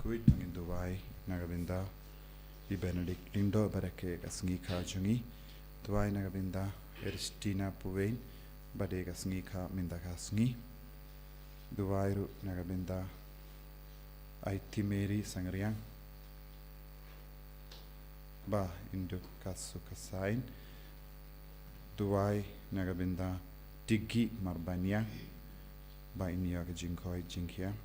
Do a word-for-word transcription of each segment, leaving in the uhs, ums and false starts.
Wait, ngin duwai na ka bynta i Benedict Lyngdoh, ba dei ka sngi kha jong i. Duwai na ka bynta Eristina Puwein, ba dei ka sngi kha mynta ka sngi. Duwai ruh na ka bynta Aiti Mary Sangriang, ba in dup ka suk ka saiñ. Duwai na ka bynta Digi Marbaniang, ba in ïoh ka jingkoit jingkhiah.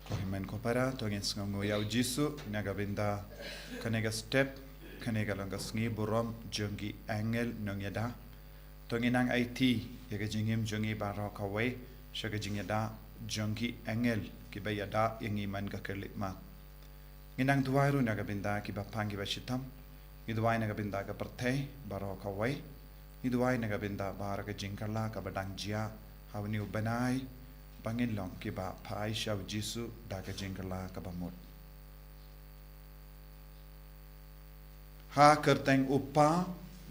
Ko hynmen ko para, to ngin sngewnguh ïa u Jisu na ka bynta kane ka step, kane ka long ka sngi burom jong ki angel nongïada. To ngin nang aiti ïa ka jingim jong ngi baroh kawei sha ka jingïada jong ki angel kiba ïada ïa ngi man ka khyllipmat. Ngin nang duwai ruh na ka bynta kiba pang kiba shitom. Ngi duwai na ka bynta ka pyrthei baroh kawei. Ngi duwai na ka bynta baroh ka jingkylla kaba dang jia ha une u bnai, ba ngin long kiba phai sha u Jisu da ka jingkylla kaba mut. Ha ka kyrteng u Kpa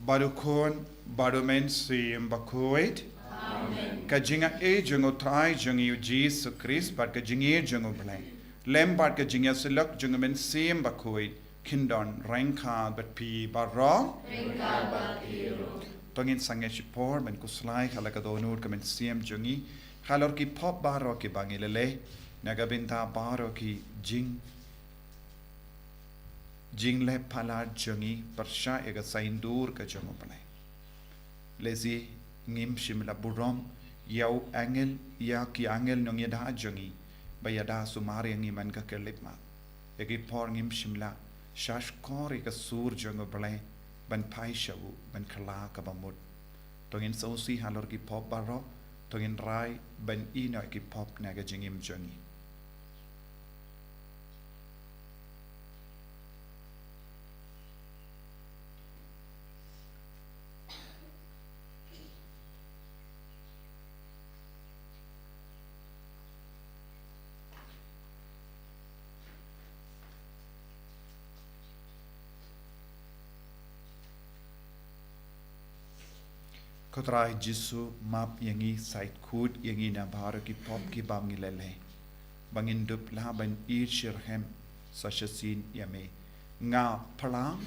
bad u Khun bad u Mynsiem Bakhuid. Amen. Ka jingaiei jong u Trai jong ngi u Jisu Khrist bad ka jingïeit jong u Blei, lem bad ka jingïasyllok jong u Mynsiem Bakhuid, kin don ryngkat bad phi baroh. Ryngkat bad phi ruh. To ngin sangeh shipor ban khuslai ha la ka dohnud ka mynsiem jong ngi halor ki pop baroh kiba ngi la leh, na ka bynta baroh ki jing jingleh palat jong ngi pyrshah ïa ka saiñdur ka jong u Blei. Lehse ngim shym la burom ïa u angel, ïa ki angel nongïada jong ngi ba ïada sumar ïa ngi man ka khyllipmat. Ïa ki por ngim shym la shahshkor ïa ka sur jong u Blei ban phai sha u ban kylla kaba mut. To ngin sngewsih halor ki pop baroh, to ngin rai ban ïehnoh ïa ki pop na ka jingim jong ngi. Ko Trai Jisu, map ïa ngi, sait khuid ïa ngi na baroh ki pop kiba ngi la leh, ba ngin dup lah ban ïeit shitrhem sa shisien ïa me. Nga phla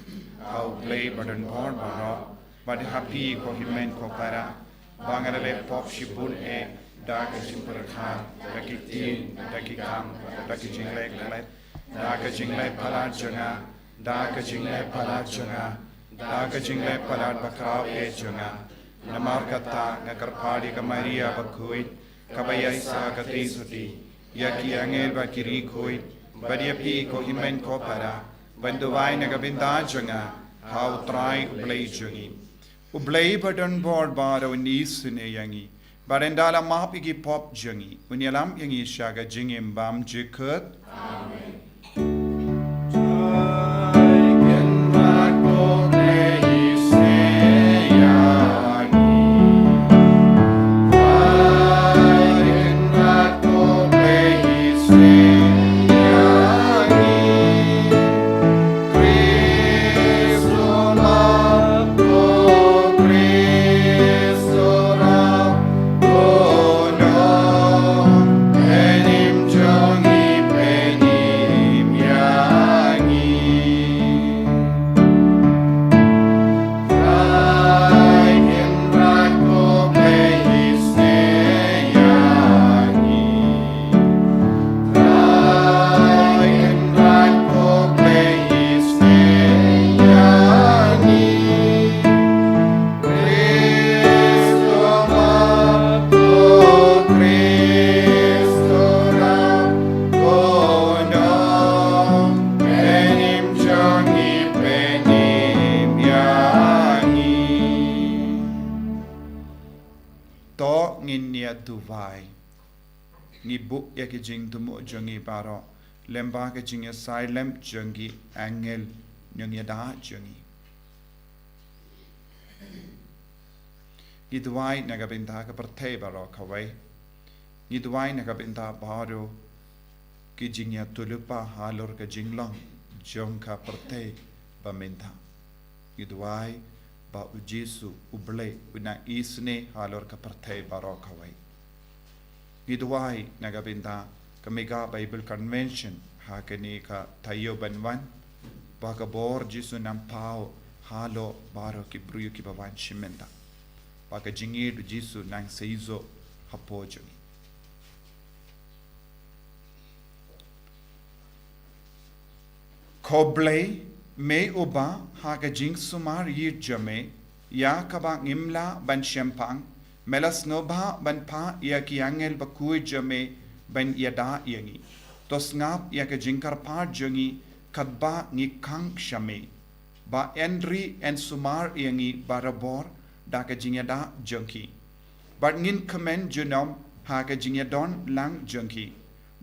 ha u Blei badonbor baroh bad ha phi ko hynmen ko para, ba nga la leh pop shibun eh, da ka jingpyrkhat, da ki ktien, da ki kam, da ki jingleh klet, da ka jingleh palat jong nga, da ka jingleh palat jong nga, da ka jingleh palat bakhraw eh jong nga. Namar kata nga kyrpad ïa ka Maria bakhuid, kaba ïaisah katei sutei, ïa ki angel bad ki riewkhuid, bad ïa phi ko hynmen ko para, ban duwai na ka bynta jong nga ha u Trai u Blei jong ngi. U Blei badonbor baroh un isynei ïa ngi bad ynda la map ïa ki pop jong ngi, un ïalam ïa ngi sha ka jingim bymjukut. Amen. duwai. Ngi buh ïa ki jingthmu jong ngi baroh lyngba ka jingïasaid lem jong ki angel nongïada jong ngi. Ngi duwai na ka bynta ka pyrthei baroh kawei. Ngi duwai na ka bynta baroh ki jingïatylli halor ka jinglong jong ka pyrthei ba mynta. Ngi duwai ba U Jisu U Blei un nang isynei halor ka pyrthei baroh kawei. Ngi duwai na ka bynta ka Mega Bible Convention ha kane ka taïew ban wan, ba ka bor Jisu nang paw halor baroh ki briew kiba wan shim bynta, ba ka jingïeit U Jisu nang seisoh hapoh jong ngi. Ko Blei, me uba ha ka jingsumar ïeit jong me, ïa kaba ngim lah ban shemphang, me la sngewbha ban phah ïa ki angel bakhuid jong me ban ïada ïa ngi. To sngap ïa ka jingkyrpad jong ngi katba ngi khang sha me. Ba yn ri yn sumar ïa ngi barabor da ka jingïada jong ki. Bad ngin kmen junom ha ka jingïadon lang jong ki.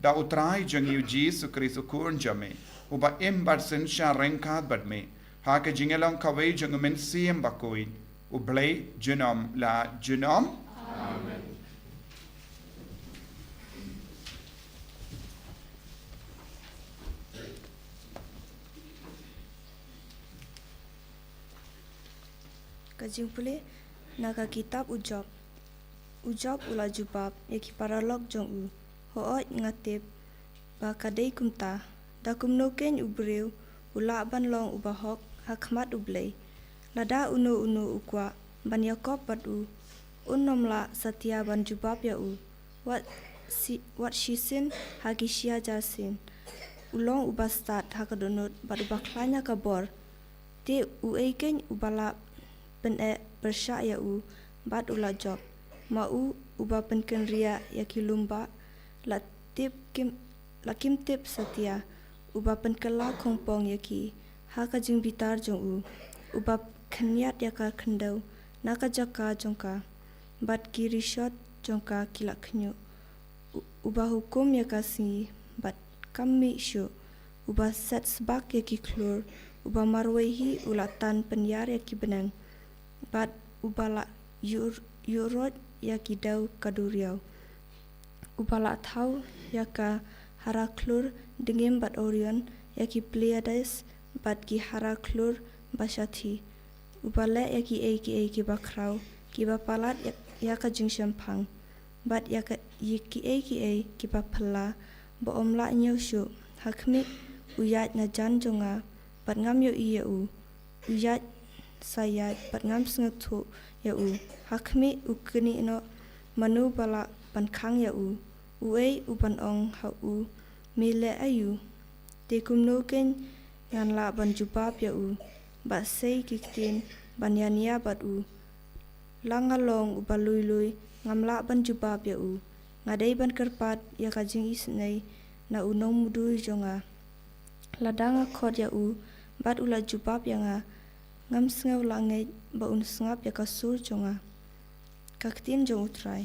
Da U Trai jong ngi U Jisu Khrist U Khun jong me, uba im bad synshar ryngkat bad me ha ka jingïalong kawei jong U Mynsiem Bakhuid, U Blei junom la junom. Amen. Ka jingpule na ka kitab U Job. U Job u la jubab ïa ki paralok jong u, hooid nga tip ba ka dei kumta. Da kumno keiñ u briew u lah ban long uba hok ha khmat U Blei? Lada uno uno u kwah ban ïakop bad u, un ym lah satia ban jubab ïa u. Wat si, wat shisien ha ki shi hajar sien u long uba stad ha ka dohnud bad uba khlaiñ ha ka bor. Te uei keiñ uba lah pyneh pyrshah ïa u bad u la jop? Ma u uba pynkynriah ïa ki lum bah, la tip kim, la kim tip satia, uba pynkylla khongpong ïa ki ha ka jingbitar jong u, uba khynñiat ïa ka khyndew na ka jaka jong ka, bad ki rishot jong ka ki la khñiuh. U-, uba hukum ïa ka sngi bad kam mih shuh, uba set sbak ïa ki khlur, uba marwei hi u la tan pynïar ïa ki bneng, bad uba la ïuh-, ïuhroit ïa ki dew ka duriaw. Uba la thaw ïa ka hara khlur dngiem bad Orion, ïa ki Pleiades bad ki hara khlur ba shathie. Uba leh ïa kiei kiei kiba khraw, kiba palat ïa, ïa ka jingshemphang, bad ïa ka, ïa kiei kiei kiba phylla, ba ym lah ñiew shuh. Ha khmih, u ïaid na jan jong nga bad ngam ïohi ïa u. U ïaid sa ïaid bad ngam sngewthuh ïa u. Ha khmih, u knieh noh, mano ba lah ban khang ïa u? Uei uban ong ha u, me leh aïu? Te kumno keiñ ngan lah ban jubab ïa u, ba sei ki ktien ban ïania bad u? La nga long uba lui lui, ngam lah ban jubab ïa u. Nga dei ban kyrpad ïa ka jingisynei na u nongmudui jong nga. Lada nga khot ïa u bad u la jubab ïa nga, ngam sngew lah ngeit ba un sngap ïa ka sur jong nga. Ka ktien jong U Trai.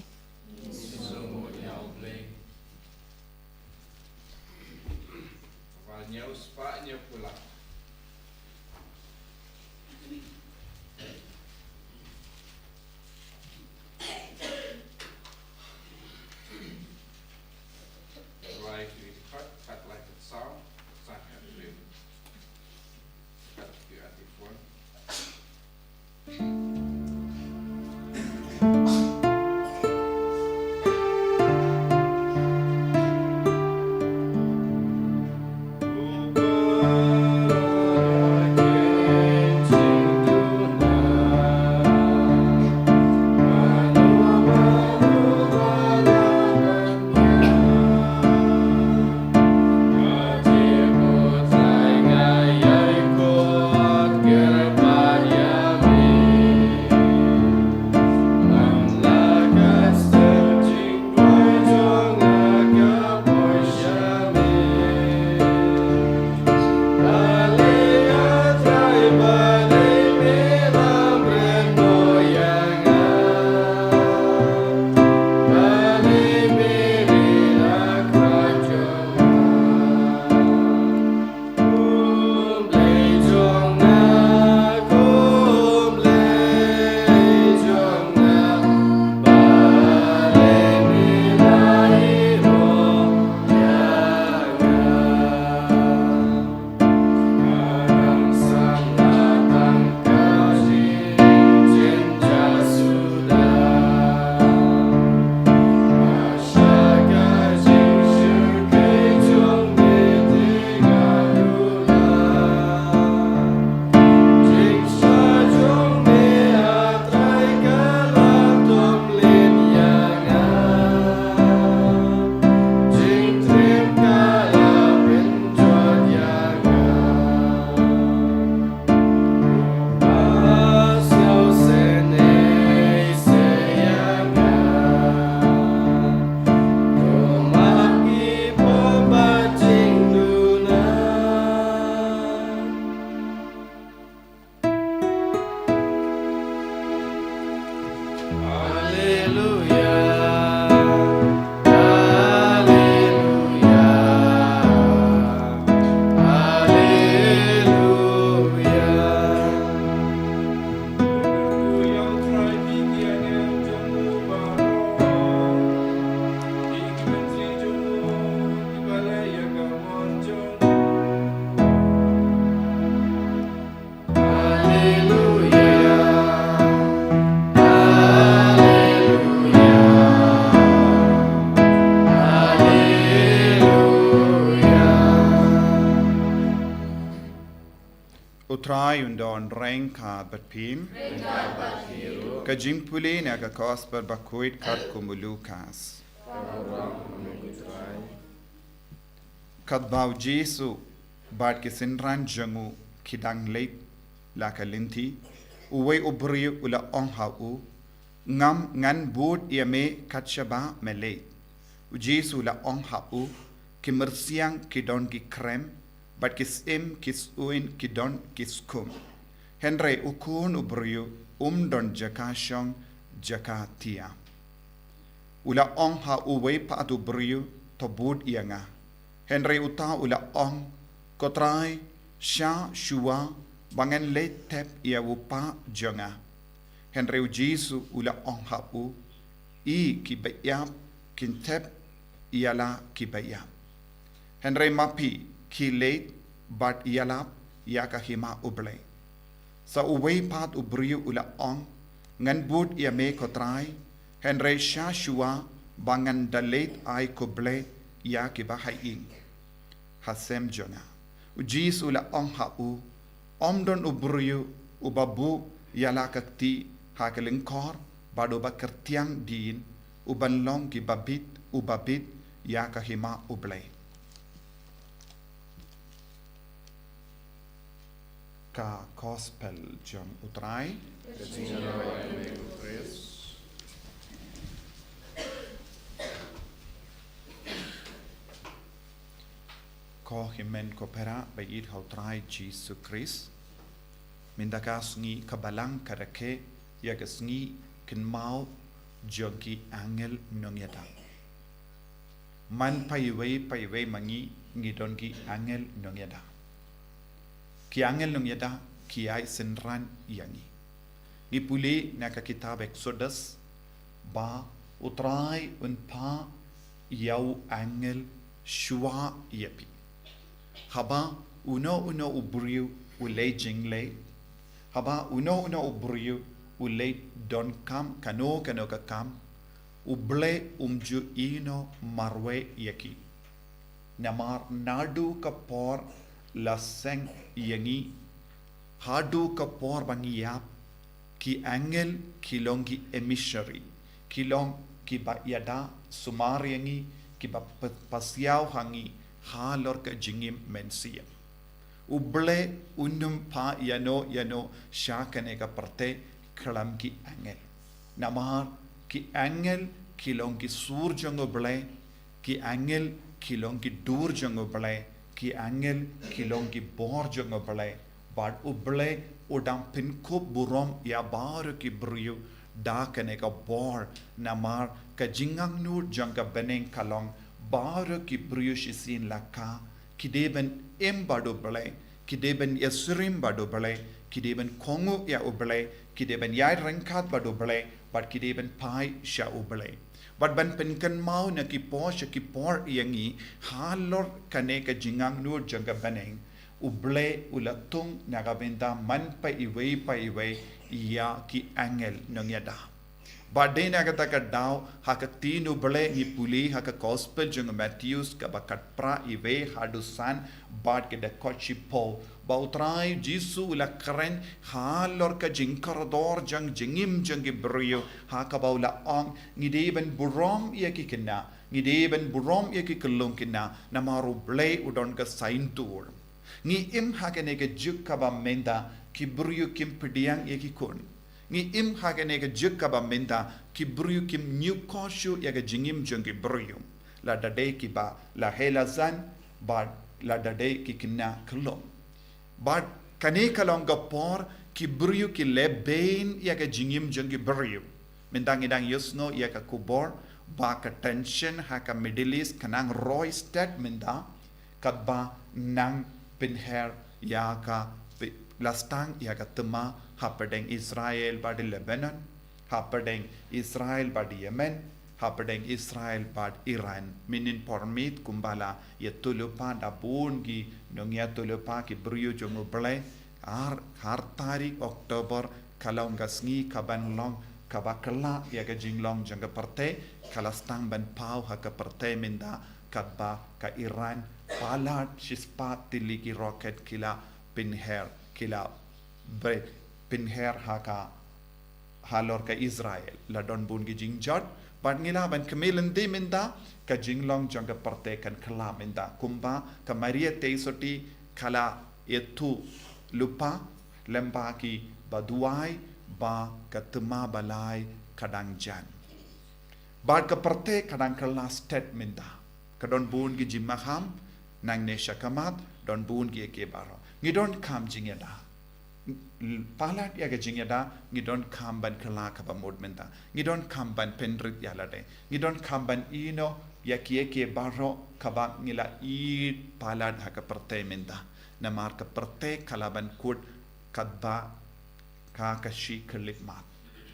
U Trai un don ryngkat bad phi. Ka jingpule na ka Gospel bakhuid katkum u Lukas. Katba u Jisu bad ki synran jong u ki dang leit la ka lynti, uwei u briew u la ong ha u, "Ngam, ngan bud ïa me kat shaba me leit." U Jisu u la ong ha u, "Ki myrsiang ki don ki krem, bad ki syiem ki suin ki don ki skum, hynrei u Khun u briew um don jaka shong jaka tiar." U la ong ha uwei pat u briew, "To bud ïa nga." Hynrei uta u la ong, "Ko Trai, sha shuwa ba ngan leit thep ïa u kpa jong nga." Hynrei u Jisu u la ong ha u, "Ï, ki baïap kin thep ïa la ki baïap, hynrei ma phi, khie leit bad ïalap ïa ka hima U Blei." Sa uwei pat u briew u la ong, "Ngan bud ïa me ko Trai, hynrei sha shuwa ba ngan da leit ai khublei ïa ki bahaïing ha sem jong nga." U Jisu u la ong ha u, "Ym don u briew uba buh ïa la ka kti ha ka lyngkor bad uba kyrtiang dien, uban long ki babit u babit ïa ka hima U Blei." Ka Gospel jong U Trai. Ko hynmen ko para ba ïeit ha U Trai Jisu Khrist, mynta ka sngi ka Balang ka rakhe ïa ka sngi kynmaw jong ki angel nongïada. Man paiwei paiwei ma ngi ngi don ki angel nongïada. Ki angel nongïada ki ai synran ïa ngi. Ngi pule na ka kitab Exodus ba U Trai un phah ïa u angel shuwa ïa phi. Haba uno uno u briew u leit jingleit, haba uno uno u briew u leit donkam kano kano ka kam, U Blei um ju ïehnoh marwei ïa ki. Namar naduh ka por la seng ïa ngi haduh ka por ba ngi ïap, ki angel ki long ki emissary, ki long kiba ïada sumar ïa ngi, kiba pa-, pasiaw ha ngi halor ka jingim mynsiem. U Blei um phah ïano ïano sha kane ka pyrthei khlem ki angel. Namar ki angel ki long ki sur jong U Blei, ki angel ki long ki dur jong U Blei, ki angel ki long ki bor jong U Blei. Bad U Blei u dang pynkup burom ïa baroh ki briew da kane ka bor, namar ka jingangnud jong ka bneng ka long baroh ki briew shisien la kha ki dei ban im bad U Blei, ki dei ban ïasyriem bad U Blei, ki dei ban kohnguh ïa U Blei, ki dei ban ïaid ryngkat bad U Blei, bad ki dei ban phai sha U Blei. Bad ban pynkynmaw na ki por sha ki por ïa ngi halor kane ka jingangnud jong ka bneng, U Blei u la thung na ka bynta man paiwei paiwei ïa ki angel nongïada. Bad dei na kata ka daw ha ka ktien U Blei ngi pule ha ka Gospel jong u Mathaios kaba khatphra, iwei haduh san bad ka dkhot shiphew, ba U Trai Jisu u la kren halor ka jingkordor jong jingim jong ki briew ha kaba u la ong, ngi dei ban burom ïa ki khynnah, ngi dei ban burom ïa ki khyllung khynnah, namar U Blei u don ka saiñdur. Ngi im ha kane ka juk kaba mynta ki briew kim pdiang ïa ki khun. Ngi im ha kane ka juk kaba mynta ki briew kim ñiewkor shuh ïa ka jingim jong ki briew. Lada dei kiba la heh la san bad lada dei ki khynnah khyllung. Bad kane ka long ka por ki briew ki leh beiñ ïa ka jingim jong ki briew. Mynta ngi dang ïohsngew ïa ka khubor ba ka tension ha ka Middle East ka nang roi stet mynta, katba nang pynher ïa ka pi-, la sdang ïa ka thma hapdeng Israel bad Lebanon, hapdeng Israel bad Yemen, hapdeng Israel bad Iran. Mynnin por miet kumba la ïathuhlypa da bun ki nongïathuhlypa ki briew jong U Blei, ar, ar tarik October ka long ka sngi kaban long kaba kylla ïa ka jinglong jong ka pyrthei, ka la sdang ban paw ha ka pyrthei mynta, katba ka Iran palat shispah tylli ki rocket ki la pynher, ki la bre-, pynher ha ka, halor ka Israel. La don bun ki jingjot, bad ngi lah ban kmen lynti mynta, ka jinglong jong ka pyrthei kan kylla mynta. Kumba ka Maria Theisotti ka la ïathuh lypa, lyngba ki ba duwai, ba ka thma ba lai ka dang jan. Bad ka pyrthei ka dang kylla stet mynta. Ka don bun ki jingmaham, nangne sha khmat, don bun ki ïa ki baroh. Ngi donkam jingïada. Palat ïa ka jingïada, ngi donkam ban kylla kaba mut mynta. Ngi donkam ban pynrit ïa lade. Ngi donkam ban ïehnoh ïa ki ïa ki baroh kaba ngi la ïeit palat ha ka pyrthei mynta. Namar ka pyrthei ka lah ban kut katba ka ka shi khyllipmat.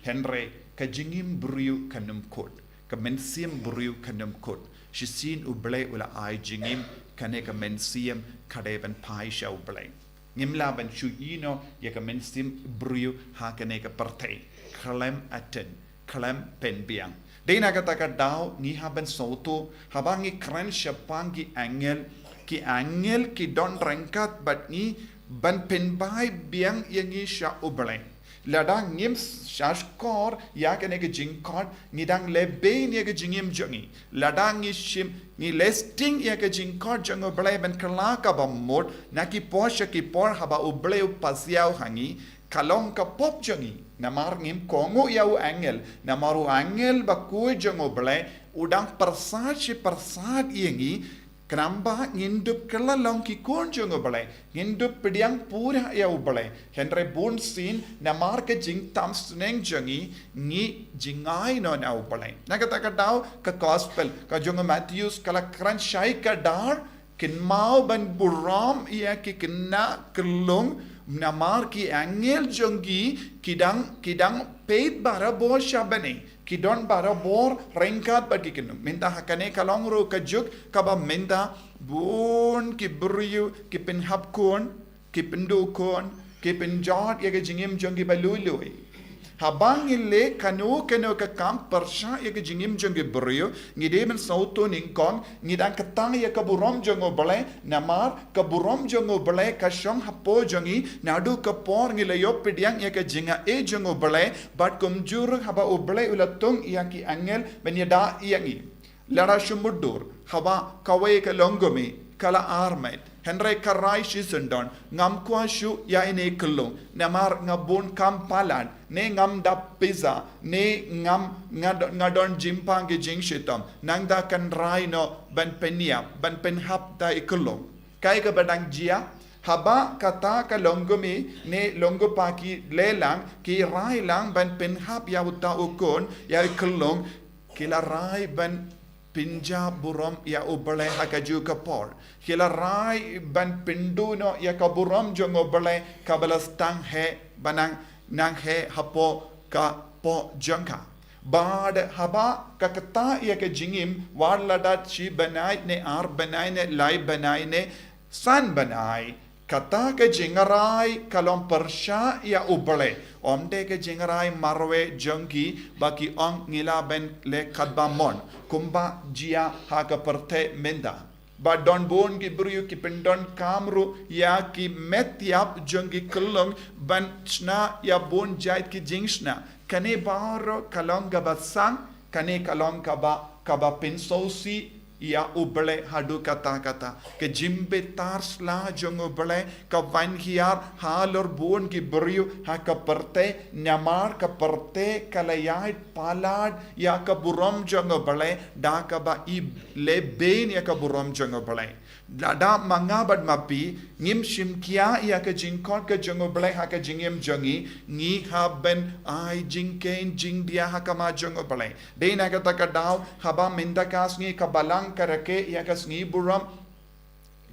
Hynrei ka jingim briew kan ym kut, ka mynsiem briew kan ym kut. Shisien U Blei u la ai jingim, kane ka mynsiem ka dei ban phai sha U Blei. Ngim lah ban shu ïehnoh ïa ka mynsiem briew ha kane ka pyrthei. Khlem aten, khlem pynbiang. Dei na kata ka daw ngi hap ban sngewthuh, haba ngi kren shaphang ki angel, ki angel ki don ryngkat bad ngi ban pynbai biang ïa ngi sha U Blei. Lada ngim shahshkor ïa kane ka jingkhot, ngi dang leh beiñ ïa ka jingim jong ngi. Lada ngi shim, ngi leh sting ïa ka jingkhot jong U Blei ban kylla kaba mut, na ki por sha ki por haba U Blei u pasiaw ha ngi, ka long ka pop jong ngi. Namar ngim kohnguh ïa u angel, namar u angel bakhuid jong U Blei, u dang pyrsad shi pyrsad ïa ngi, khnang ba ngin dup kylla long ki khun jong U Blei, ngin dup pdiang pura ïa U Blei. Hynrei bunsien namar ka jingtam sneng jong ngi, ngi jngai noh na U Blei. Na kata ka daw ka gospel ka jong u Mathaios ka la kren shai kdar, kynmaw ban burom ïa ki khynnah khyllung, namar ki angel jong ki, ki dang, ki dang peit barabor sha bneng. Ki don barabor ryngkat bad ki khynnah. Mynta ha kane ka long ruh ka juk kaba mynta bun ki briew ki pynhap khun, ki pynduh khun, ki pynjot ïa ka jingim jong ki ba lui lui. Haba ngi leh kano kano ka kam pyrshah ïa ka jingim jong ki briew, ngi dei ban sngewthuh nyngkong, ngi dang ktah ïa ka burom jong U Blei, namar ka burom jong U Blei ka shong hapoh jong ngi, naduh ka por ngi la ïoh pdiang ïa ka jingaiei jong U Blei, bad kumjuh ruh haba U Blei u la thung ïa ki angel ban ïada ïa ngi. Lada shu mutdur, haba kawei ka longkmie ka la armet, hynrei ka rai shisyndon, ngam kwah shuh ïa ine i khyllung, namar nga bun kam palat, ne ngam dap pisa, ne ngam, nga do-, nga don jingpang ki jingshitom, nangta kan rai noh ban pynïap, ban pynhap da i khyllung. Kaei kaba dang jia, haba kata ka longkmie ne longkpa ki leh lang, ki rai lang ban pynhap ïa uta u khun, ïa i khyllung, ki la rai ban pynjah burom ïa U Blei ha kajuh ka por. Ki la rai ban pynduh noh ïa ka burom jong U Blei kaba la sdang heh, ba nang, nang heh hapoh ka poh jong ka. Bad haba ka ktah ïa ka jingim, wat la da shi bnai ne ar bnai ne lai bnai ne san bnai, kata ka jingrai ka long pyrshah ïa U Blei. Ym dei ka jingrai marwei jong ki ba ki ong ngi lah ban leh katba mon, kumba jia ha ka pyrthei mynta. Ba don bun ki briew ki pyndonkam ruh ïa ki met ïap jong ki khyllung ban shna ïa bun jait ki jingshna. Kane baroh ka long kaba sang, kane ka long kaba, kaba pynsngewsih ïa U Blei haduh katta katta. Ka jingbitar sla jong U Blei ka wan hiar halor bun ki briew ha ka pyrthei, namar ka pyrthei ka la ïaid palat ïa ka burom jong U Blei da kaba i leh beiñ ïa ka burom jong U Blei. Lada ma nga bad ma phi ngim shim khia ïa ka jingkhot ka jong U Blei ha ka jingim jong ngi, ngi hap ban ai jingkheiñ jingdia ha khmat jong U Blei. Dei na kata ka daw, haba mynta ka sngi ka Balang ka rakhe ïa ka sngi burom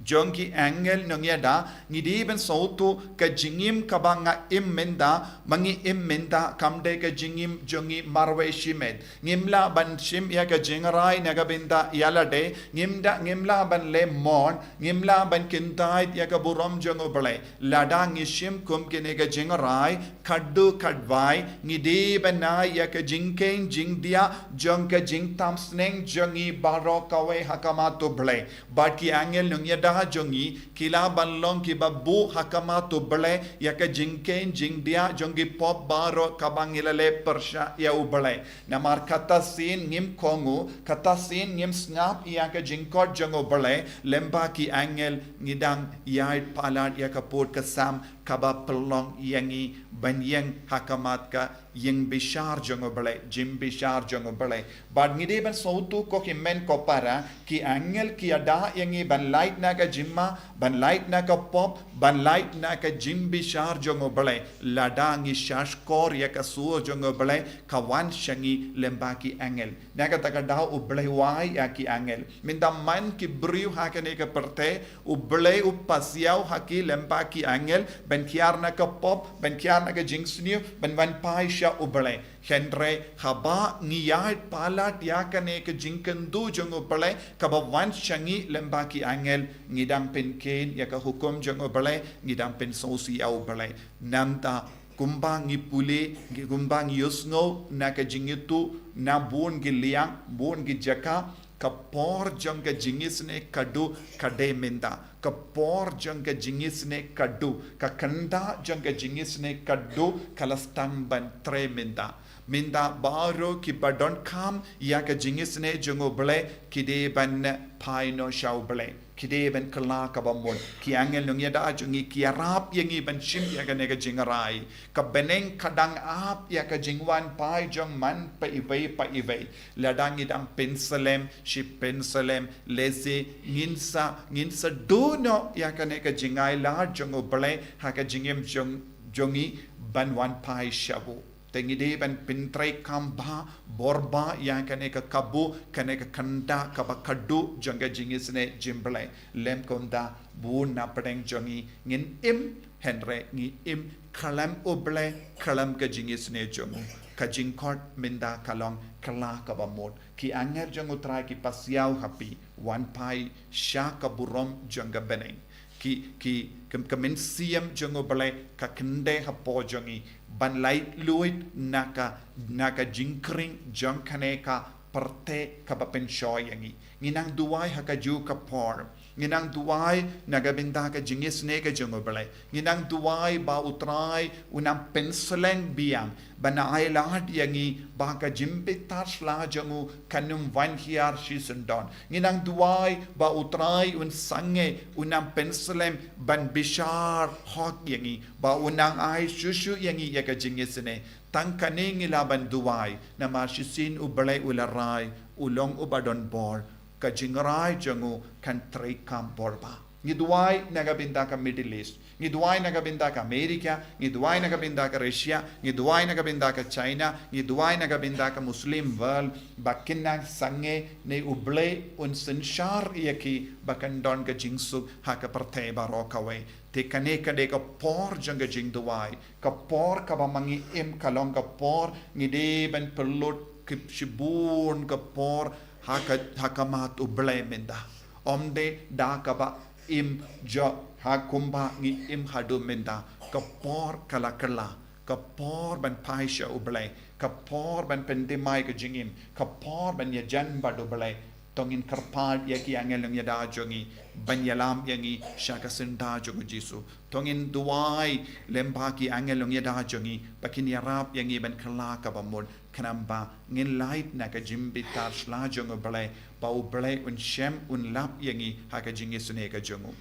jong ki angel nongïada, ngi dei ban sngewthuh ka jingim kaba nga im mynta, ma ngi im mynta, kam dei ka jingim jong ngi marwei shimet. Ngim lah ban shim ïa ka jingrai na ka bynta ïalade, ngim da, ngim lah ban leh mon, ngim lah ban kyntait ïa ka burom jong U Blei. Lada ngi shim kum kine ka jingrai, khadduh khadwai, ngi dei ban ai ïa ka jingkheiñ jingdia jong ka jingtam sneng jong ngi baroh kawei ha khmat U Blei. Bad ki angel nongïada jong ngi, ki lah ban long kiba buh ha khmat U Blei, ïa ka jingkheiñ jingdiah jong ki pop baroh kaba ngi la leh pyrshah ïa U Blei. Namar kata sien ngim kohnguh, kata sien ngim sngap ïa ka jingkhot jong U Blei, lem bad ki angel ngi dang ïaid palat ïa ka pud ka sam, kaba pynlong ïa ngi ban ïeng ha khmat ka ïingbishar jong U Blei, jingbishar jong U Blei. Bad ngi dei ban sngewthuh ko hynmen ko para, ki angel ki ïada ïa ngi ban lait na ka jingma, ban lait na ka pop, ban lait na ka jingbishar jong U Blei. Lada ngi shahshkor ïa ka sur jong U Blei, ka wan sha ngi lem bad ki angel. Na kata ka daw U Blei wai ïa ki angel. Mynta man ki briew ha kane ka pyrthei, U Blei u pasiaw ha ki lem bad ki angel, ban kiar na ka pop, ban kiar na ka jingsniew, ban wan phai sha U Blei. Hynrei haba ngi ïaid palat ïa kane ka jingkyntu jong U Blei, kaba wan sha ngi lem bad ki angel, ngi dang pynkheiñ ïa ka hukum jong U Blei, ngi dang pynsngewsih ïa U Blei. Nangta kumba ngi pule, ngi kumba ngi ïohsngew na ka jingïathuh, na bun ki liang, bun ki jaka, ka por jong ka jingisynei ka duh ka dei mynta. Ka por jong ka jingisynei ka duh, ka kynda jong ka jingisynei ka duh, ka la sdang ban trei mynta. Mynta baroh kiba donkam ïa ka jingisynei jong U Blei, ki dei ban phai noh sha U Blei. Ki dei ban kylla kaba mut. Ki angel nongïada jong ngi ki ïarap ïa ngi ban shim ïa kane ka jingrai. Ka bneng ka dang ap ïa ka jingwan phai jong man pa iwei pa iwei. Lada ngi dang pynslem shi pynslem, lehse ngin sa, ngin sa duh noh ïa kane ka jingailad jong U Blei ha ka jingim jong, jong ngi ban wan phai sha U. Te ngi dei ban pyntreikam bha, bor bha ïa kane ka kabu, kane ka kynda kaba ka duh jong ka jingisynei jong U Blei. Lym kumta, bun na pdeng jong ngi ngin im, hynrei ngi im khlem U Blei, khlem ka jingisynei jong U. Ka jingkhot mynta ka long kylla kaba mut. Ki angel jong U Trai ki pasiaw ha phi, wan phai sha ka burom jong ka bneng. Ki, ki, ka, ka mynsiem jong U Blei ka kyndit hapoh jong ngi, ban laitluid na ka, na ka jingkhring jong kane ka pyrthei kaba pynshoi ïa ngi. Ngi nang duwai ha kajuh ka por. Ngi nang duwai na ka bynta ka jingisynei ka jong U Blei. Ngi nang duwai ba U Trai un nang pynslem biang, ban ailad ïa ngi ba ka jingbitar sla jong U kan ym wan hiar shisyndon. Ngi nang duwai ba U Trai un sangeh, un nang pynslem ban bishar hok ïa ngi, ba un nang ai shuh shuh ïa ngi ïa ka jingisynei. Tang kane ngi lah ban duwai, namar shisien U Blei u la rai, u long uba don bor, ka jingrai jong U kan treikam bor bha. Ngi duwai na ka bynta ka Middle East, ngi duwai na ka bynta ka America, ngi duwai na ka bynta ka Russia, ngi duwai na ka bynta ka China, ngi duwai na ka bynta ka Muslim world, ba kin nang sangeh ne U Blei un synshar ïa ki ba kan don ka jingsuk ha ka pyrthei baroh kawei. Te kane ka dei ka por jong ka jingduwai, ka por kaba ma ngi im ka long ka por ngi dei ban pynlut ki shibun ka por ha ka, ha khmat U Blei mynta. Ym dei da kaba im jong ha kumba ngi im haduh mynta. Ka por ka la kylla, ka por ban phai sha U Blei, ka por ban pynthymmai ka jingim, ka por ban ïajan bad U Blei. To ngin kyrpad ïa ki angel nongïada jong ngi ban ïalam ïa ngi sha ka syndah jong U Jisu. To ngin duwai lem bad ki angel nongïada jong ngi ba kin ïarap ïa ngi ban kylla kaba mut, khnang ba ngin lait na ka jingbitar sla jong U Blei, ba U Blei un shem un lap ïa ngi ha ka jingisynei ka jong U.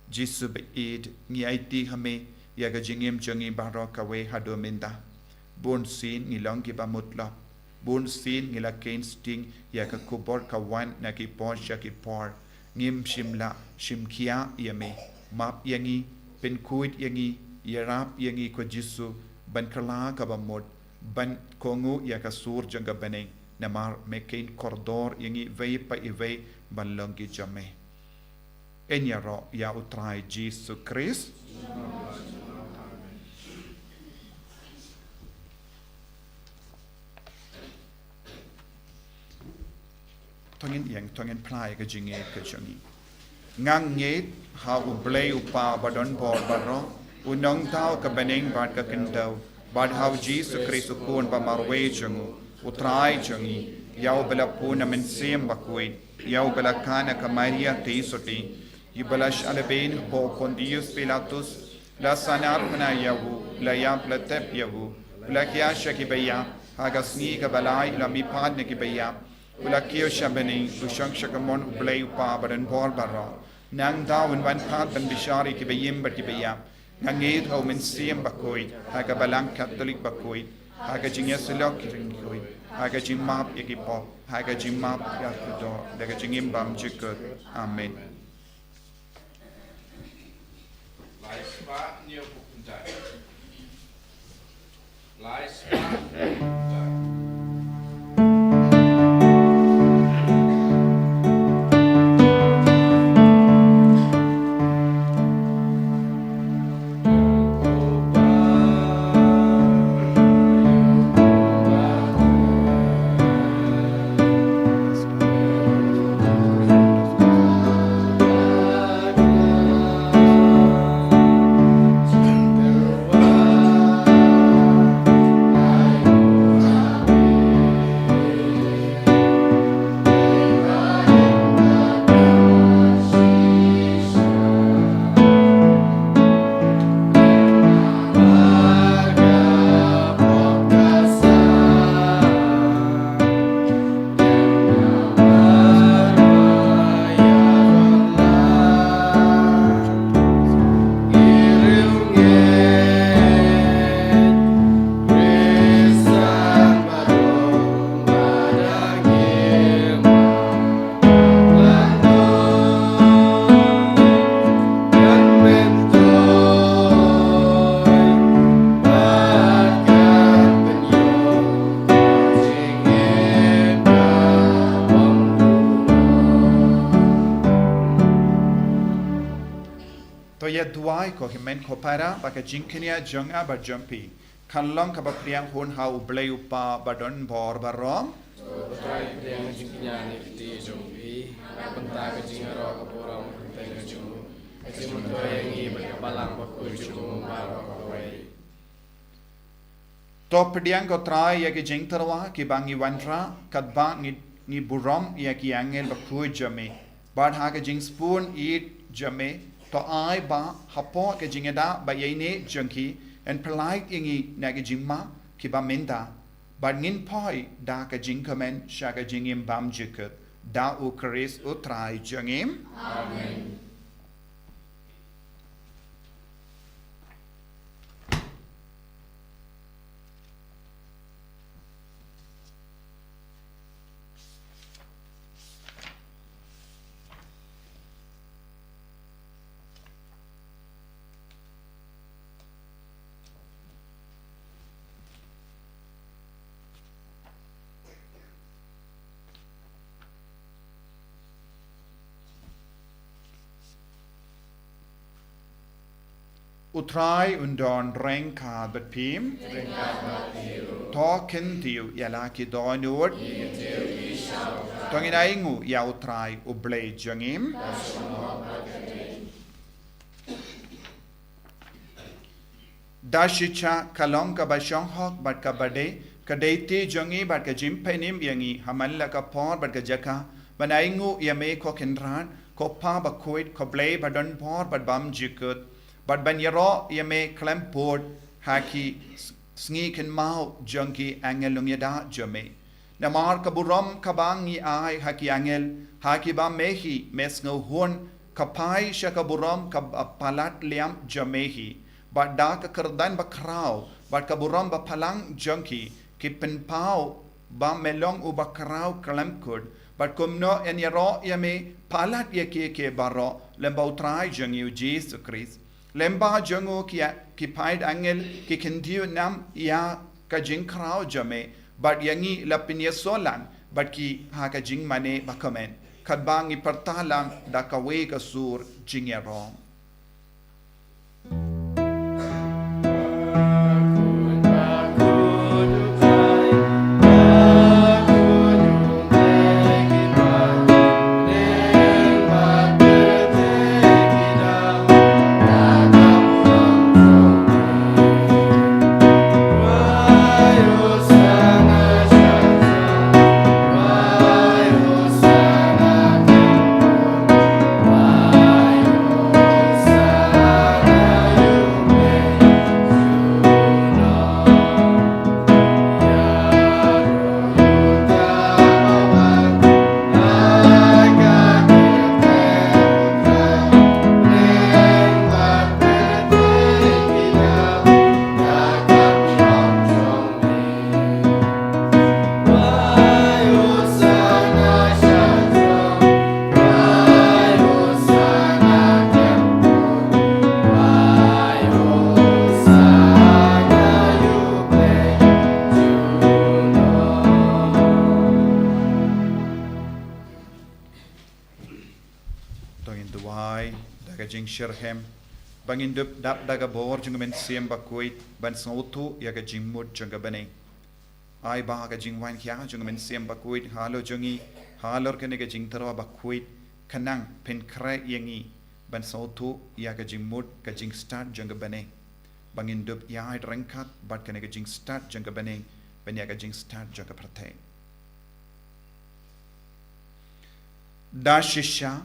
Jisu ba ïeit, ngi aiti ha Me ïa ka jingim jong ngi baroh kawei haduh mynta. Bun sien ngi long kiba mutlop. Bun sien ngi la kheiñ sting ïa ka khubor ka wan na ki por sha ki por. Ngim shym la shim khia ïa Me. Map ïa ngi, pynkhuid ïa ngi, ïarap ïa ngi ko Jisu, ban kylla kaba mut, ban kohnguh ïa ka sur jong ka bneng, namar Me kheiñ kordor ïa ngi iwei pa iwei ban long ki jong Me. Yn ïaroh ïa U Trai Jisu Khrist. To ngin ïeng, to ngin phla ïa ka jingngeit ka jong ngi. Nga ngeit ha U Blei U Kpa ba don bor baroh, U nongthaw ka bneng bad ka khyndew, bad ha U Jisu Khrist U Khun ba marwei jong U, U Trai jong ngi, ïa uba la pun na Mynsiem Bakhuid, ïa uba la khang na ka Maria theisotti, Ïa uba la shah lehbeiñ hapoh Pontius Pilatus, la sahnarphna ïa u, la ïap la tep ïa u, u la khia sha kiba ïap, ha ka sngi kaba lai u la mihpat na kiba ïap, u la kiew sha bneng, u shong sha kamon U Blei U Kpa ba don bor baroh. Nangta un wan pat ban bishar ïa kiba im bad kiba ïap. Nga ngeit ha U Mynsiem Bakhuid, ha ka Balang Katholik bakhuid, ha ka jingïasyllok ki riewkhuid, ha ka jingmap ïa ki pop, ha ka jingmap ïa ki doh, da ka jingim bymjukut. Amen. Lai spah hynñiew phew khyndai. Lai spah hynñiew phew khyndai. To ïa duwai ko hynmen ko para, ba ka jingkñia jong nga bad jong phi kan long kaba pdiang hun ha U Blei U Kpa ba don bor baroh. To pdiang jingkñia na ka kti jong phi, na ka bynta ka jingïaroh ka burom kyrteng ka jong u, ka jingmyntoi ïa ngi bad ka Balang Bakhuid jong u baroh kawei. To pdiang ko Trai ïa ki jingtyrwa kiba ngi wanrah, katba ngi, ngi burom ïa ki angel bakhuid jong me. Bad ha ka jingsbun ïeit jong me, to ai ba hapoh ka jingïada ba ïaineh jong ki, yn pyllait ïa ngi na ki jingma kiba mynta. Bad ngin poi da ka jingkmen sha ka jingim bymjukut. Da U Khrist U Trai jong ngi. Amen. U Trai un don ryngkat bad phi. To kyntiew ïa la ki dohnud. To ngin ainguh ïa U Trai U Blei jong ngi. Da shicha ka long kaba shong hok bad kaba dei, ka dei ti jong ngi bad ka jingpynim ïa ngi ha man la ka por bad ka jaka ban ainguh ïa me ko Kynrad, ko Pa Bakhuid, ko Blei ba don bor bad bymjukut, bad ban ïaroh ïa me khlem pud ha ki s-, sngi kynmaw jong ki angel longïada jong me. Namar ka burom kaba ngi ai ha ki angel, ha kiba me hi me sngewhun, ka phai sha ka burom kaba palat liam jong me hi, bad da ka kyrdan bakhraw bad ka burom baphalang jong ki, ki pynpaw ba me long uba khraw khlem kut, bad kumno yn ïaroh ïa me palat ïa kiei kiei baroh lyngba U Trai jong ngi U Jisu Khrist. Lyngba jong u ki, ki paid angel ki kyntiew nam ïa ka jingkhraw jong me, bad ïa ngi la pynïasoh lang bad ki ha ka jingmane bakmen, katba ngi pyrta lang da kawei ka sur jingïaroh. shitrhem, ba ngin dup dap da ka bor jong ka Mynsiem Bakhuid ban sngewthuh ïa ka jingmut jong ka bneng. Ai ba ka jingwan khia jong ka Mynsiem Bakhuid halor jong ngi, halor kane ka jingtyrwa bakhuid, kan nang pynkhreh ïa ngi ban sngewthuh ïa ka jingmut, ka jingstad jong ka bneng, ba ngin dup ïaid ryngkat bad kane ka jingstad jong ka bneng ban ïa ka jingstad jong ka pyrthei. Da shisha,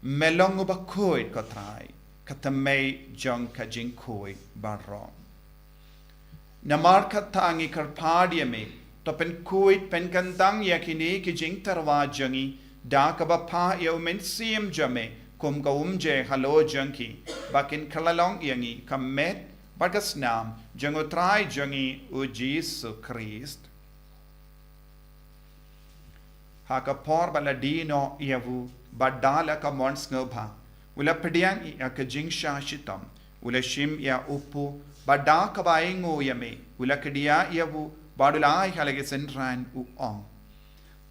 me long uba khuid, ko Trai, ka thymmei jong ka jingkhuid baroh. Namar kata ngi kyrpad ïa me, to pynkhuid pynkyntang ïa kine ki jingtyrwa jong ngi, da kaba phah ïa u Mynsiem jong me kum ka umjer halor jong ki, ba kin kylla long ïa ngi ka met bad ka snam jong u Trai jong ngi, u Jisu Khrist. Ha ka por ba la die noh ïa u, bad da la ka mon sngewbha, u la pdiang ïa ka jingshah shitom, u la shim ïa u kpu, bad da kaba ainguh ïa me, u la kdiah ïa u, bad u la ai ha la ki synran, u ong: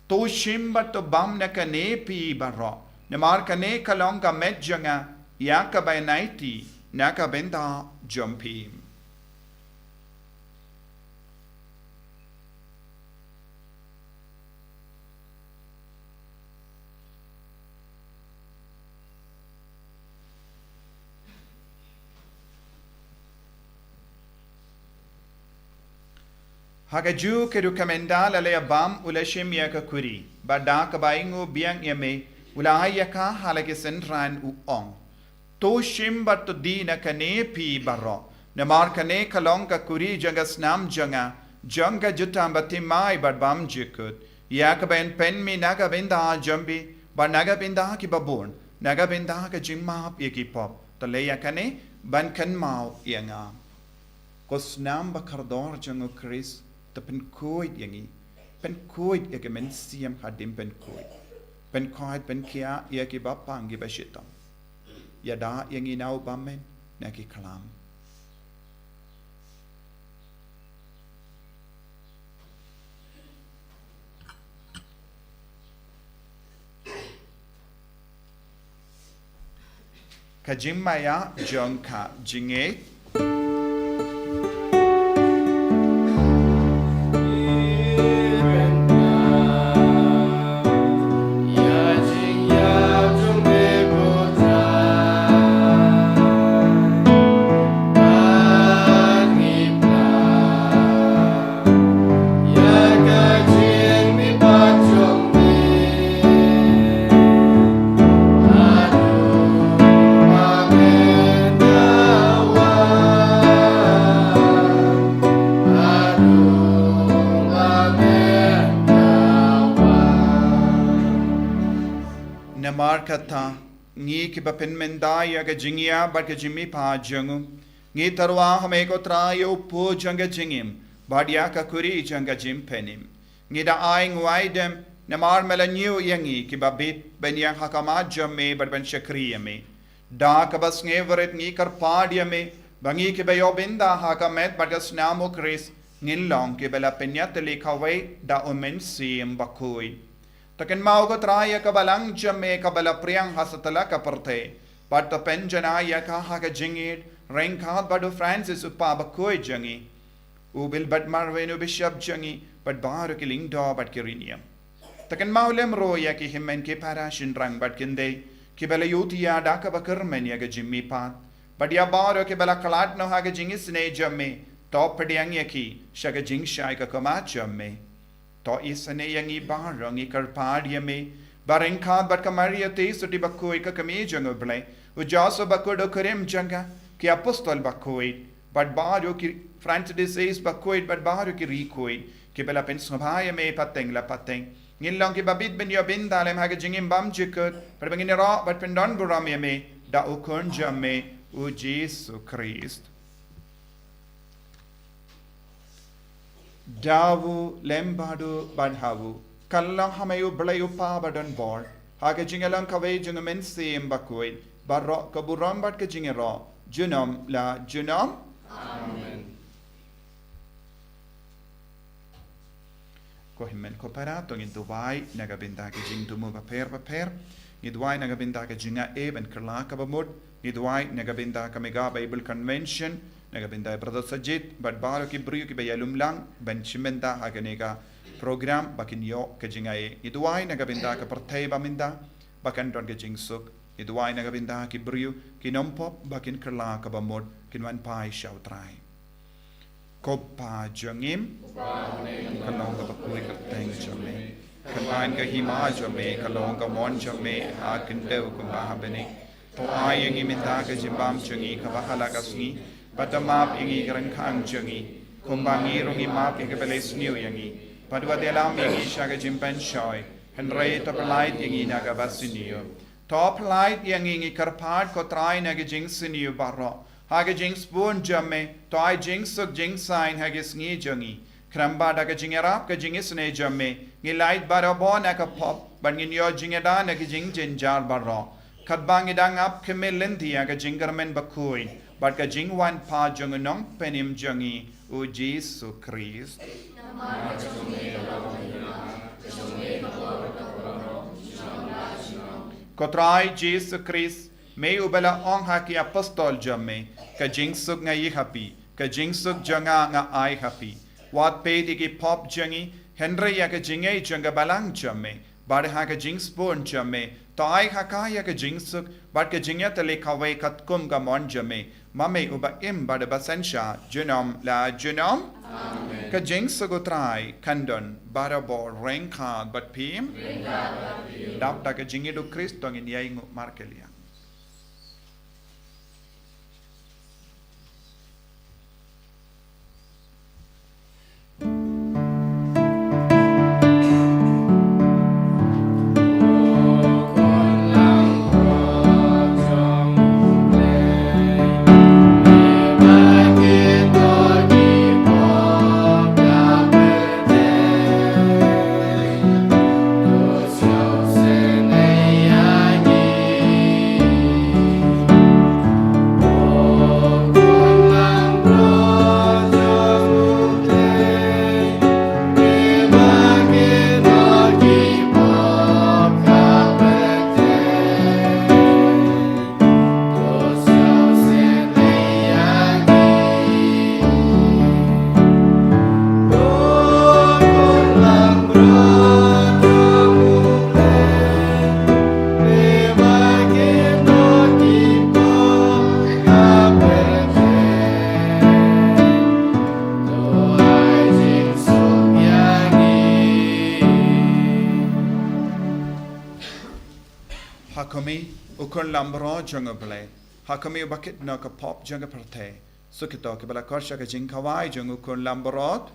To shim bad to bam na kane phi baroh, namar kane ka long ka met jong nga, ïa kaba yn aiti na ka bynta jong phi. Ha kajuh ka rukom ynda la la ïa bam, u la shim ïa ka kuri, bad da kaba ainguh biang ïa me, u la ai ïa ka ha la ki synran, u ong: To shim bad to die na kane phi baroh, namar kane ka long ka kuri jong ka snam jong nga, jong ka jutang bathymmai bad bymjukut, ïa kaba yn pynmih na ka bynta jong phi bad na ka bynta kiba bun, na ka bynta ka jingmap ïa ki pop. To leh ïa kane ban kynmaw ïa nga. Ko snam ba kordor jong u Khrist, to pynkhuid ïa ngi. Pynkhuid ïa ka mynsiem hadien pynkhuid. Pynkhuid, pynkhiah ïa kiba pang, kiba shitom. Ïada ïa ngi na u bymmen, na ki khlam. Ka jingmaïa jong ka jingngeit. Namar kata, ngi kiba pynmynta ïa ka jingïap bad ka jingmihpat jong u, ngi tyrwa ha me ko Trai ïa u kpu jong ka jingim, bad ïa ka kuri jong ka jingpynim. Ngi da ai nguaidem, namar me la ñiew ïa ngi kiba bit, ban ïeng ha khmat jong me bad ban shakri ïa me. Da kaba sngewrit ngi kyrpad ïa me, ba ngi kiba ïoh bynta ha ka met bad ka snam u Khrist, ngin long kiba la pynïatylli kawei da u Mynsiem Bakhuid. To kynmaw ko Trai ïa ka balang jong me kaba la phriang ha satlak ka pyrthei, bad to pynjanai ïa ka ha ka jingïeit, ryngkat bad u Francis u kpa bakhuid jong ngi, u Wilbert Marwin u bishop jong ngi, bad baroh ki lyngdoh bad ki riewniam. To kynmaw lem ruh ïa ki hynmen ki para shynrang bad kynthei, kiba la ïohthiah da kaba kyrmen ïa ka jingmihpat, bad ïa baroh kiba la khlad noh ha ka jingisynei jong me, to pdiang ïa ki sha ka jingshai ka khmat jong me. To isynei ïa ngi baroh, ngi kyrpad ïa me, ba ryngkat bad ka Maria Theisotti bakhuid ka kmie jong u Blei, u Joseph bakhuid u kurim jong ka, ki apostol bakhuid, bad baroh ki Francis de Sales bakhuid, bad baroh ki riewkhuid, kiba la pynsngewbha ïa me pateng la pateng, ngin long kiba bit ban ïoh bynta lem ha ka jingim bymjukut, bad ba ngin ïaroh bad pyndonburom ïa me da u Khun jong me, u Jisu Khrist. Da u, lem bad u, bad ha u, ka long ha me u Blei u Kpa badonbor, ha ka jingïalang kawei jong u Mynsiem Bakhuid, baroh ka burom bad ka jingïaroh, junom la junom. Amen. Ko hynmen ko para, to ngin duwai na ka bynta ki jingthmu bapher bapher. Ngin duwai na ka bynta ka jingaiei ban kylla kaba mut. Ngi duwai na ka bynta ka Mega Bible Convention, na ka bynta Brother Sajid bad baroh ki briew kiba ïalumlang ban shim bynta ha kane ka program ba kin ïoh ka jingai. Ngi duwai na ka bynta ka pyrthei ba mynta ba kan don ka jingsuk. Ngi duwai na ka bynta ki briew ki nongpop ba kin kylla kaba mut, kin wan phai sha U Trai. Ko Kpa jong ngi, ka long kaba khuid ka kyrteng jong me. Kan ai ka hima jong me, ka long ka mon jong me ha khyndew kumba ha bneng. To ai ïa ngi mynta ka jingbam jong ngi kaba ha la ka sngi, bad to map ïa ngi ki ryngkang jong ngi, kumba ngi ruh ngi map ïa kiba leh sniew ïa ngi. Bad wat ïalam ïa ngi sha ka jingpynshoi, hynrei to pyllait ïa ngi na kaba sniew. To pyllait ïa ngi, ngi kyrpad ko Trai, na ki jingsniew baroh. Ha ka jingsbun jong me, to ai jingsuk jingsaiñ ha ki sngi jong ngi. Khnang ba da ka jingïarap ka jingisynei jong me, ngin lait barabor na ka pop, bad ngin ïoh jingïada na ki jingjynjar baroh. Katba ngi dang ap khmih lynti ïa ka jingkyrmen bakhuid bad ka jingwan pat jong u Nongpynim jong ngi, u Jisu Khrist. Ko Trai Jisu Khrist, me uba la ong ha ki apostol jong me, ka jingsuk nga ai ha phi, ka jingsuk jong nga nga ai ha phi. Wat peit ïa ki pop jong ngi, hynrei ïa ka jingngeit jong ka balang jong me, bad ha ka jingsbun jong me, to ai ha ka ïa ka jingsuk bad ka jingïatylli kawei katkum ka mon jong me, ma me uba im bad ba synshar junom la junom. Amen. Ka jingsuk u Trai kan don barabor ryngkat bad phi. Dap da ka jingïeit u Khrist to ngin ïai nguh markylliang. Ha khmih, u khun langbrot jong U Blei. Ha khmih, uba kit noh ka pop jong ka pyrthei. Suk ïa kito kiba la khot sha ka jingkhawai jong u khun langbrot.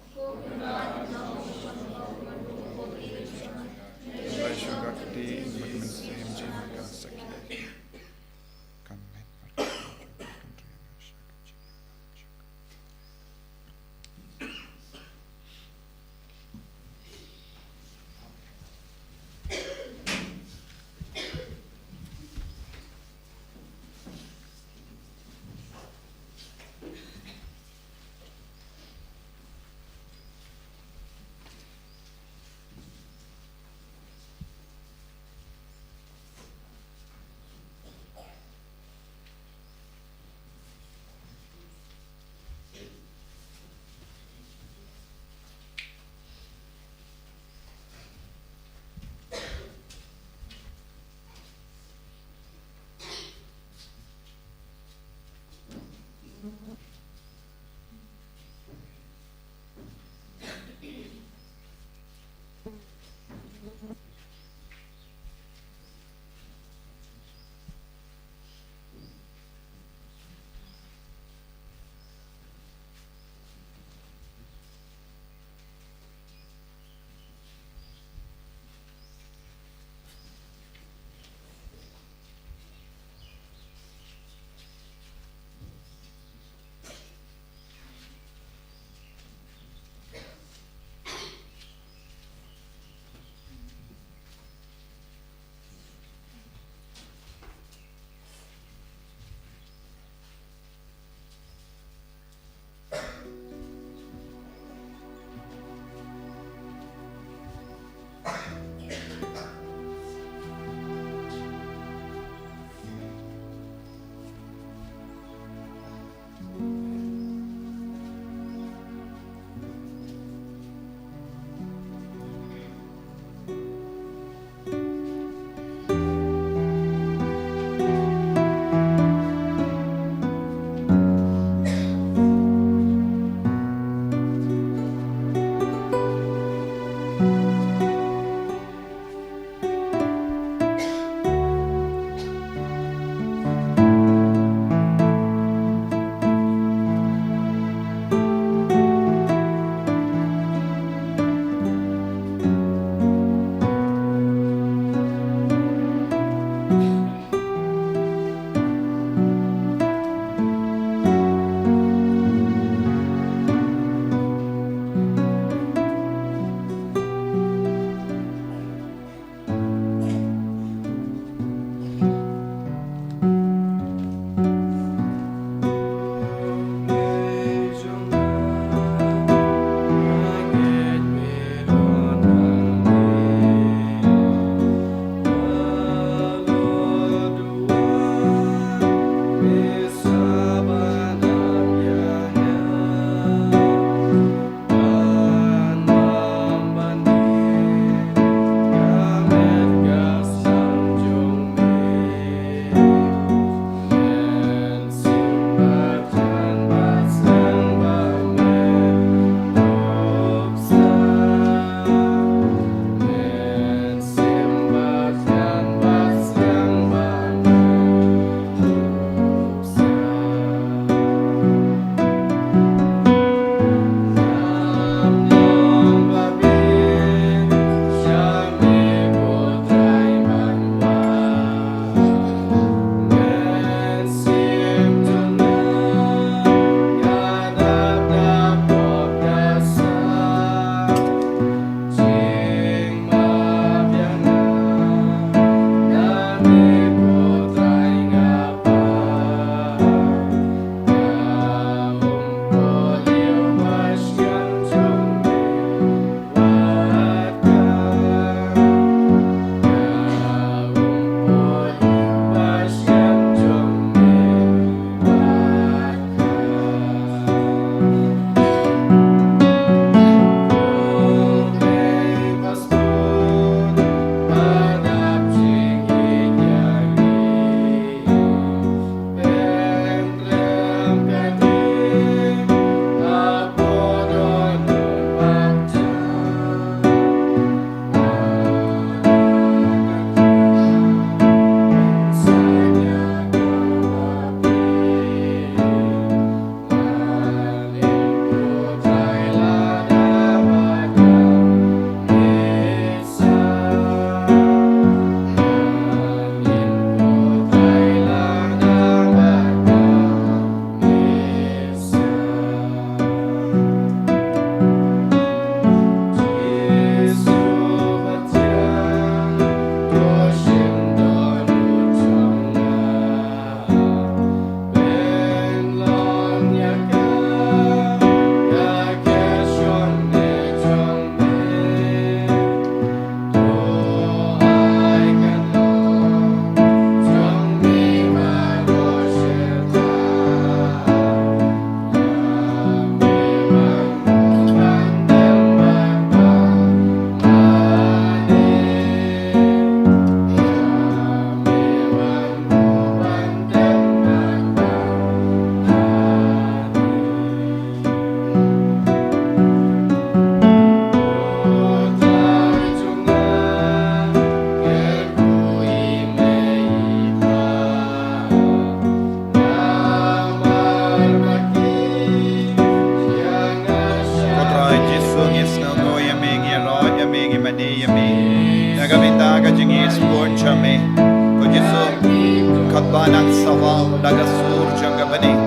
Kynrad da ka sur jong ka bneng.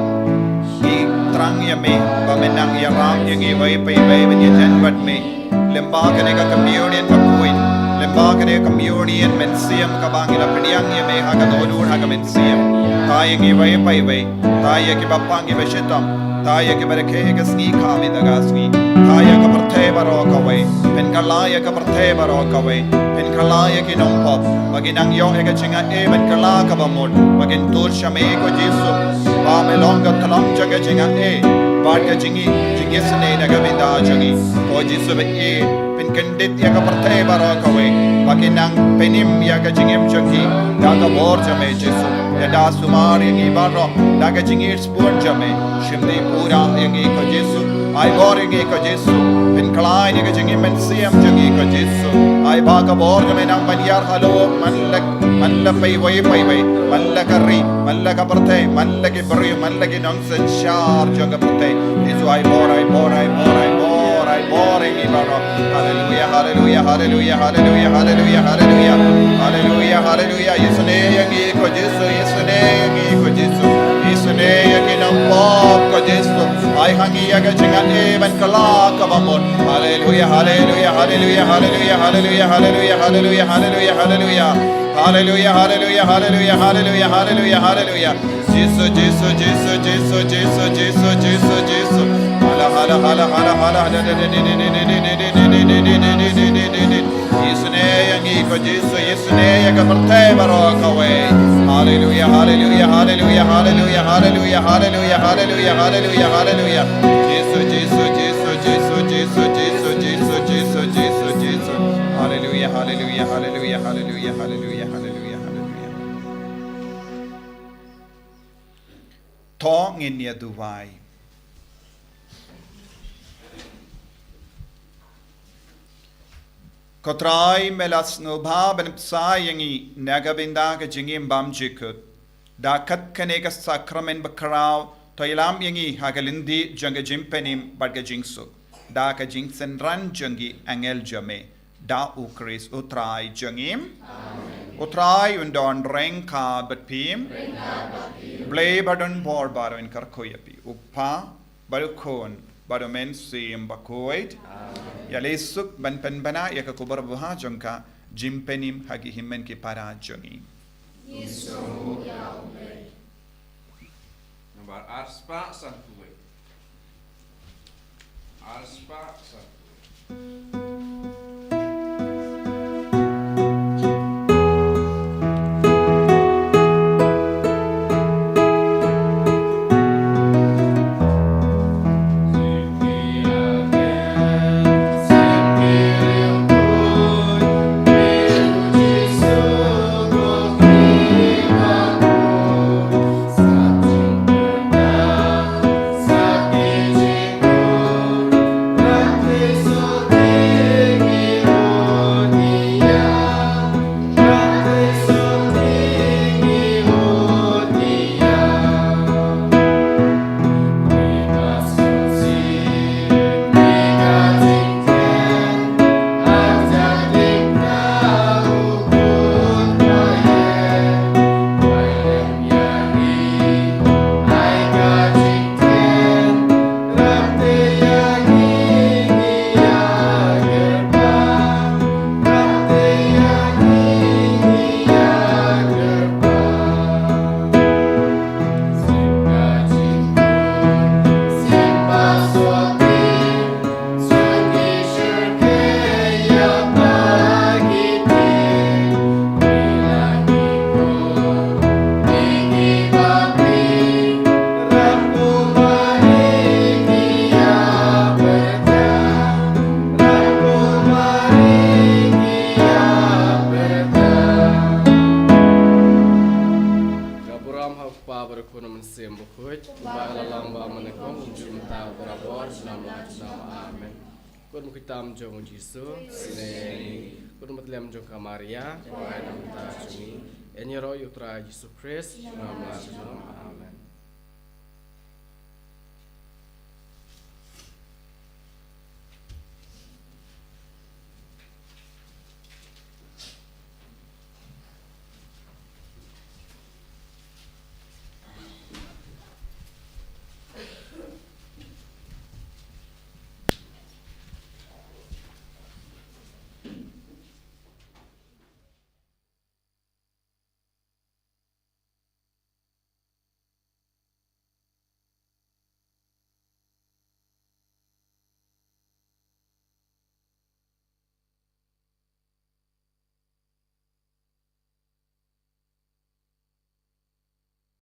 Ngi thrang ïa me ba men nang ïarap ïa ngi iwei pa iwei ban ïajan bad me. Lyngba kane ka communion bakhuid, lyngba kane ka communion mynsiem kaba ngi la pdiang ïa me ha ka dohnud ha ka mynsiem. Thaw ïa ngi iwei pa iwei, thaw ïa kiba pang kiba shitom, thaw ïa kiba rakhe ha ka sngi kham ïa ka sngi, thaw ïa ka pyrthei baroh kawei. Pynkylla ïa ka pyrthei baroh kawei. Pynkylla ïa ki nongpop ba kin nang ïoh ïa ka jingaiei ban kylla kaba mut, ba kin tur sha me ko Jisu. Ba me long ka tnat jong ka jingaiei bad ka jingï, jingïasnoh na ka bynta jong ngi. Ko Jisu ba ïeit, pynkyndit ïa ka pyrthei baroh kawei ba kin nang pynim ïa ka jingim jong ki da ka bor jong me Jisu. Ïada sumar ïa ngi baroh da ka jingïeit bun jong me. Shim dei pura ïa ngi ko Jisu. Ai bor ïa ngi ko Jisu. Pynkylla ïa ka jingim mynsiem jong ngi ko Jisu. Ai ba ka bor jong me nang ban ïar halor man la, man la pa iwei pa iwei, man la ka ri, man la ka pyrthei, man la ki briew, man la ki nongsynshar jong ka pyrthei. Jisu ai bor, ai bor, ai bor, ai bor, ai bor ïa ngi baroh. Haleluia, haleluia, haleluia, haleluia, haleluia, haleluia. Haleluia, haleluia. Ïasnoh ïa ngi ko Jisu, ïasnoh ïa ngi ko Jisu. Ïasnoh ïa ki nongpop ko Jisu. Ai ha ngi ïa ka jingaiei ban kylla kaba mut. Haleluia, haleluia, haleluia, haleluia, haleluia, haleluia, haleluia, haleluia, haleluia. Haleluia, haleluia, haleluia, haleluia, haleluia, haleluia. Jisu, Jisu, Jisu, Jisu, Jisu, Jisu, Jisu, Jisu. Hala, hala, hala, hala, hala. Ïasnoh ïa ngi ko Jisu, ïasnoh ïa ka pyrthei baroh kawei. Haleluia, haleluia, haleluia, haleluia, haleluia, haleluia, haleluia, haleluia, haleluia. Jisu, Jisu, Jisu, Jisu, Jisu, Jisu, Jisu, Jisu, Jisu, Jisu. Haleluia, haleluia, haleluia, haleluia, haleluia, haleluia, haleluia. To ngin ïa duwai. Ko Trai, me la sngewbha ban pynsah ïa ngi na ka bynta ka jingim bymjukut da kat kane ka sakramen bakhraw, to ïalam ïa ngi ha ka lynti jong ka jingpynim bad ka jingsuk da ka jingsynran jong ki angel jong me. Da U Khrist U Trai jong ngi. Amen. U Trai un don ryngkat bad phi. Ryngkat bad phi. Blei ba don bor baroh un kyrkhu ïa phi, U Kpa bad U Khun bad U Mynsiem Bakhuid. Amen. Ïaleh suk ban pynbna ïa ka khubor babha jong ka jingpynim ha ki hynmen ki para jong ngi. Ngi sngewnguh ïa U Blei. Nambar arspah sanphew wei. Arspah sanphew wei. Ka burom ha U Kpa bad U Khun bad U Mynsiem Bakhuid, kumba ka la long bad mynnyngkong, juh mynta bad barabor, junom la junom. Amen. Kut mukhitam jong U Jisu, sne. Kut mutliam jong ka Maria, pynban na ka bynta jong ngi. Yn ïaroh ïa U Trai Jisu Khrist, junom la junom.